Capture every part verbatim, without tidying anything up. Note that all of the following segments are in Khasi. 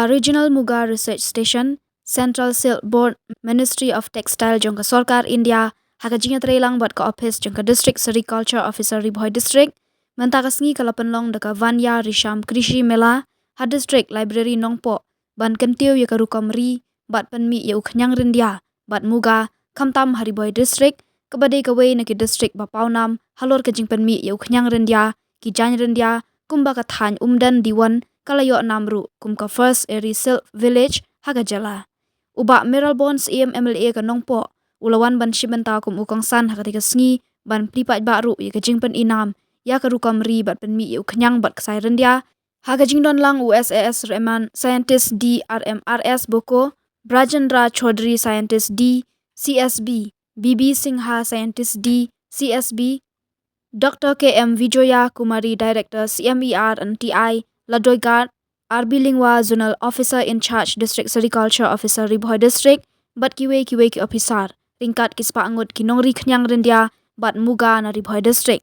Regional Muga Research Station, Central Silk Board, Ministry of Textile jong ka Sorkar India, ha ka jingïatreilang bad ka ophis jong ka District Sericulture Officer Ri Bhoi District, mynta ka sngi ka la pynlong da ka Vanya Risham Krishi Mela ha District Library Nongpoh, ban kyntiew ïa ka rukom ri bad pynmih ïa u khñiang ryndia bad muga, khamtam ha Ri Bhoi District, kaba dei kawei na ki district ba pawnam halor ka jingpynmih ïa u khñiang ryndia, ki jaiñ ryndia, kumba ka thaiñ Umden Diwon ka la ïoh nam ruh kum ka First Eri Silk Village ha ka jylla. U Bah Mayralborn Syiem, M L A ka Nongpoh, u la wan ban shim bynta kum u kongsan ha katei ka sngi, ban plie paidbah ruh ïa ka jingpynïnam ïa ka rukom ri bad pynmih ïa u khñiang bad ksai ryndia. Ha ka jingdon lang u S A S Rahman, Scientist D, R M R S Boko, Brajendra Chaudhary, Scientist D, C S B, B B Singha, Scientist D, C S B, Doctor K M Vijoya Kumari, Director C M E R and T I, Ladoighat, R B Lyngwa, Zonal Officer in Charge, District Sericulture Officer, Ri Bhoi District, bad kiwei kiwei ki officer, ryngkat ki spah ngut ki nongri khñiang ryndia bad muga na Ri Bhoi District.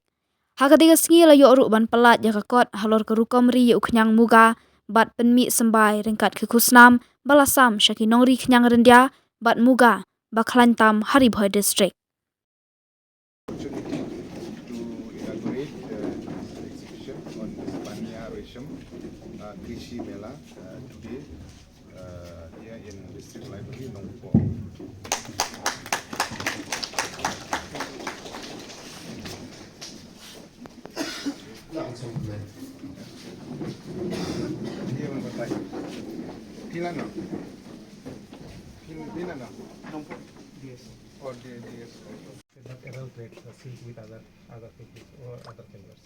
Ha katei ka sngi la ïoh ruh ban pyllait ïa ka kot halor ka rukom ri ïa u khñiang muga bad pynmih symbai ryngkat ki khusnam ba la sam sha ki nongri khñiang ryndia bad muga ba khlaiñ tam ha Ri Bhoi District. Opportunity to inaugurate, uh, this exhibition on this Banya Resham, uh, Krishi Mela, uh, today, uh, here in District Library, Nongpoh. Phi la no? Phi, phi la no? Nongpoh, D S. Oh, D-, D S. That around thread, uh, silk with other, other things or other fibers.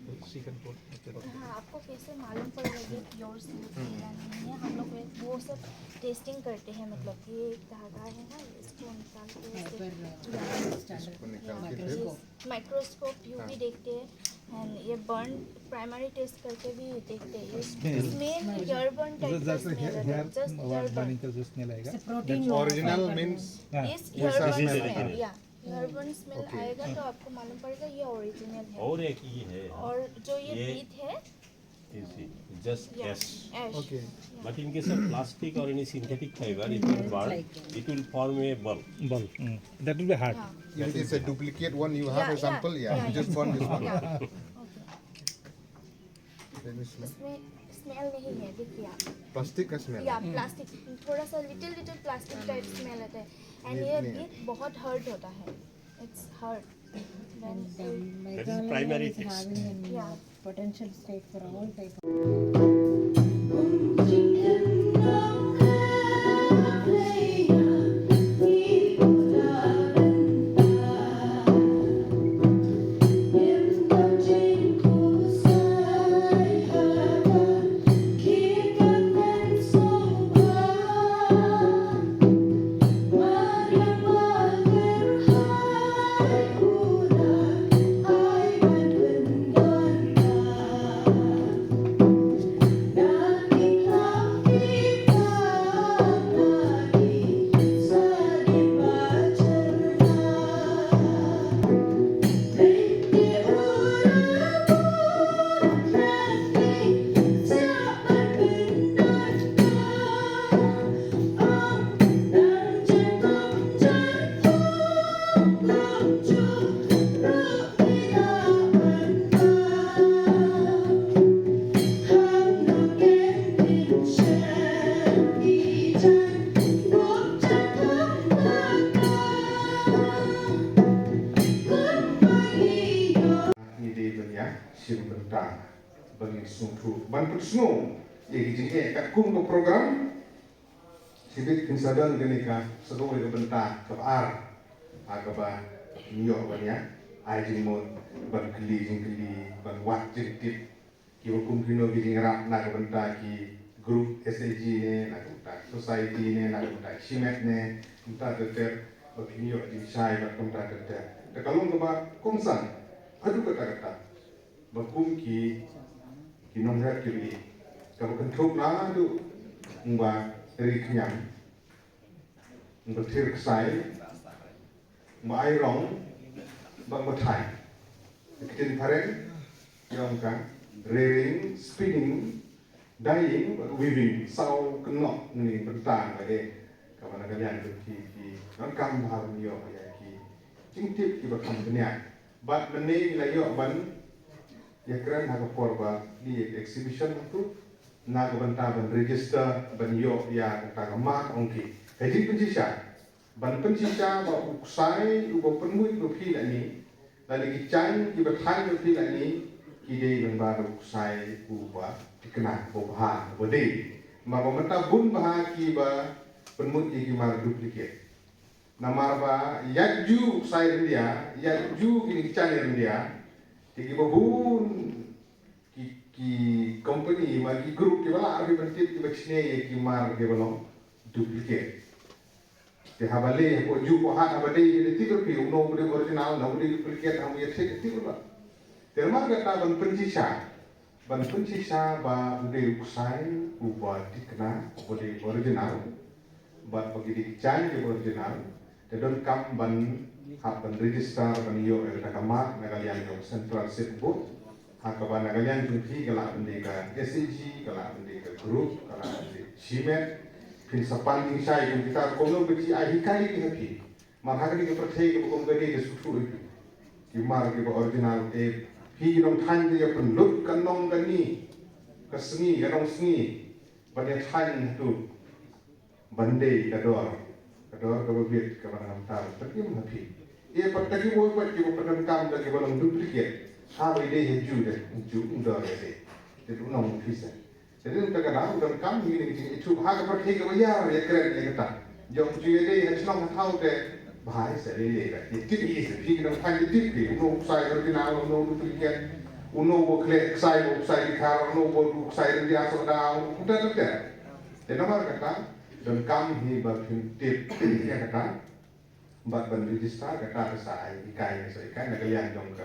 So she can put, okay. हाँ, आपको कैसे मालूम पड़ेगा ये pure silk है या नहीं है? हम लोग वो, वो सब टेस्टिंग करते हैं, मतलब ये एक धागा है ना, इसको निकाल के ऐसे, फाइबर, अ, या, स्टैंडर्ड इसको निकाल के फिर माइक्रोस्कोप। माइक्रोस्कोप, यूवी हाँ। देखते हैं, एंड ये बर्न, प्राइमरी टेस्ट करके भी देखते हैं। ये smell. Smell hair burn type का जैसे स्मेल हेयर, आता है, hair just hair burn. Burning का जो स्मेल आएगा। प्रोटीन। ओरिजिनल मीन्स हाँ। इस हेयर बर्न स्मेल, या। Herbal smell okay. आएगा तो आपको मालूम पड़ेगा ये ओरिजिनल है। और एक ये है। और जो ये ये ब्रीथ है, you see, just या, ash। ओके। या। But in case of plastic or any synthetic fiber, it will burn, it will form a bulb। Bulb। That will be hard। हाँ। If it is a duplicate one you have या, a sample, या, या, you just burn this one। या। Okay. Let me smell। इसमें स्मेल नहीं है, देखिए आप। प्लास्टिक का स्मेल या है। प्लास्टिक, थोड़ा सा little little plastic type smell आता है। एंड नहीं, ये नहीं। ब्रीथ बहुत हर्ट होता है। It's hurt when And, um, that is primary taste। Having an, या। Uh, potential state for all type of Ngi dei ban ïa shim bynta ban ïa sngewthuh ban pynsngew ïa ki jingeh katkum ka program. Shibit kin sa don kane ka sa kawei ka bynta kaba ar ha kaba ngi ïoh ban ïa ai jingmut ban kylli jingkylli ban wad jingtip. Kiba kum kino ki jingïarap na ka bynta ki group S H G ne, na ka bynta ki society ne, na ka bynta ki shimet ne, kumta ter ter, ba kin ïoh jingshai bad kumta ter ter. Te ka long kaba kongsan haduh katta katta ba kum ki, ki nongrep ki ri, kaba kynthup naduh, kumba ri khñiang, kumba thir ksai, kumba ai rong, kumba thai. Ka ktien phareng jong ka, rearing, spinning, Dyeing bad weaving, saw kynnoh, ngi bynta ba eh, kaba na ka liang jong ki, ki donkam bha ban ïoh ïa ki jingtip kiba kham bniah. Bad mynne ngi la ïoh ban ïakren ha ka por ba ngi exhibition hangtu, na ka bynta ban register ban ïoh ïa kata ka mark, ong ki. Ka jingpynshisha, ban pynshisha ba u ksai uba pynmut ïa phi lane, lane ki jaiñ kiba thaiñ ïa phi lane, ki dei lyngba da u ksai uba thikna, uba bha, uba dei. Namar ba mynta bun bha kiba pynmut ïa ki mar duplicate. Namar ba ïa ju u ksai ryndia, ïa ju kine ki jaiñ ryndia, te kiba bun ki, ki company, ma ki group kiba lah ruh ban tip, kiba shne ïa ki mar kiba long duplicate. Te haba leh hapoh juh hapoh hat, haba dei, te tip ruh phi uno uba dei original, uno uba dei duplicate, haba ïa check tip ruh ba. Te namar kata ban pynshisha, ban pynshisha ba u dei u ksai uba thikna, uba dei original, bad ba ki dei ki jaiñ kiba original, te donkam ban hap ban register ban ïoh ïa kata ka mark na ka liang jong Central Seed Board. Ha kaba na ka liang jong phi ka lah ban dei ka S H G, ka lah ban dei ka group, ka lah ban dei shimet. Phin sa pan jingshai jong kita, kumno ba ki ai hikai ki ha phi. Mar ha kane ka pyrthei kaba kum kane ka sngewthuh ïa phi. Ki mar kiba original, eh, phi ki nongthaiñ te ïa pynlut ka nong kane, ka sngi, ka nongsngi, ban ïa thaiñ hato. Ban dei ka dor, ka dor kaba bit, kaba nang tam, ka im ha phi. Ïa pat ka ki wei pat kiba pyndonkam da kiba long duplicate. Haba ïadei ha ju de, ju u dor ïadei. Te u nong phi sa. Te dei ta ka dang u donkam hi ne jingithuh ha ka pyrthei kaba ïar ïakren ïa kata. Jong ju ïadei ha shnong ha thaw te bha hi sa, ïadei ka. Ïa tip hi sa, phi ki nongthaiñ ïa tip hi, uno u ksai original, uno u duplicate, uno u khleh ksai, u ksai dkhar, uno u ksai ryndia sohda, uno u kata kata. Te namar kata, donkam hi ba phin tip ïa kata, bad ban register kata ka sa ai hikai, ka sa hikai na ka liang jong ka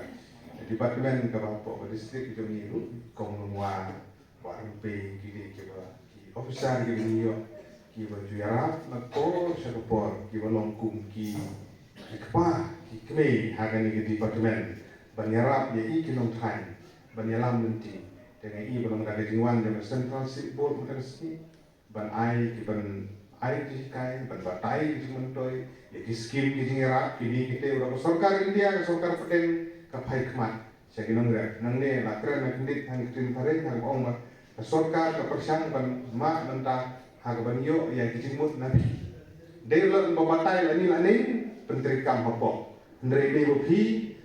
department kaba hapoh ka district jong ngi ruh, kong Lungwa, Bah Rympei, ki dei kiba, ki officer kiba ngi ïoh, kiba ju ïarap na ka por sha ka por, kiba long kum ki, ki kpa, ki kmie, ha kane ka department, ban ïarap ïa i ki nongthaiñ, ban ïalam lynti, te nga i ba long da ka jingwan jong ka Central Seed Board mynta ka sngi. Ban ai, ki ban ai ki jinghikai, ban batai ki jingmyntoi ïa ki skim, ki jingïarap, kine kite, u da ka sorkar India, ka sorkar pdeng, ka phai khmat sha ki nongrep. Nangne la kren na kyndit ha ki ktien phareng, ha kaba ong ba ka sorkar ka pyrshang ban mad bynta ha kaban ïoh ïa ki jingmut na phi. Dei la ba batai lane lane, pyntreikam hapoh. Hynrei dei ba phi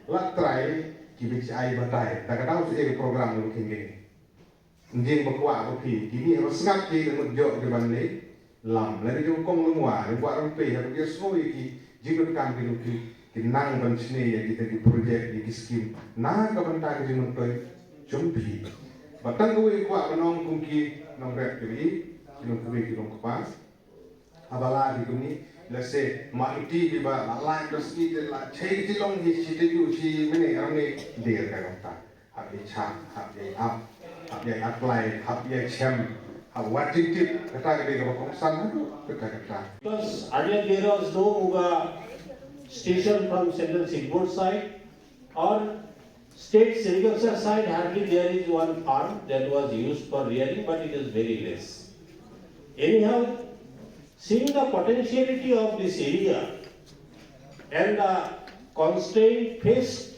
la trai kiba ji ai batai. Ta ka daw sa ïa ka program ruh kine. Ynjing ba kwah ba phi, kine haba sngap ki da mut jong ki ban leh lam. Lane jong kong Lungwa, jong Bah Rympei, haba ki sngew ïa ki jingdonkam ki, ki nang ban shne ïa kita ki project, ïa ki skim na ka bynta ka jingmyntoi jong phi. Ba tang kawei kwah ban ong kum ki nongrep ki, ki nongkmie ki nongkpa. Haba la dei kumne, lehse ma iti kiba la lai ka sngi te la chei ti long hi, shi te ju shi mene rangne, der ka long ta. Hap ïa chah, hap ïa ap, hap ïa apply, hap ïa chem, hap wad jingtip, kata ka dei kaba kongsan haduh katta katta. Because earlier there was no Muga station from Central Seed Board side, or State Sericulture side, hardly there is one farm that was used for rearing, but it is very less. Anyhow, seeing the potentiality of this area and the constraint faced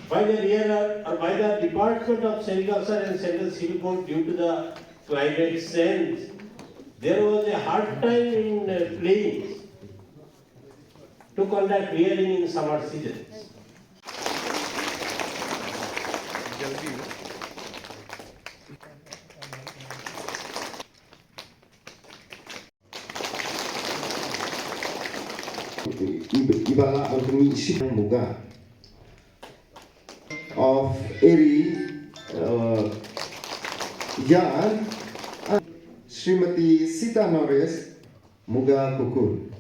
by the rearer or by the Department of Sericulture and Central Seed Board due to the climate change, there was a hard time in, uh, playing to conduct rearing in summer seasons. Iba, iba la ang kami isi ng Muga of Eri, uh, Yar, uh, Srimati Sita Norris, Muga Kukur.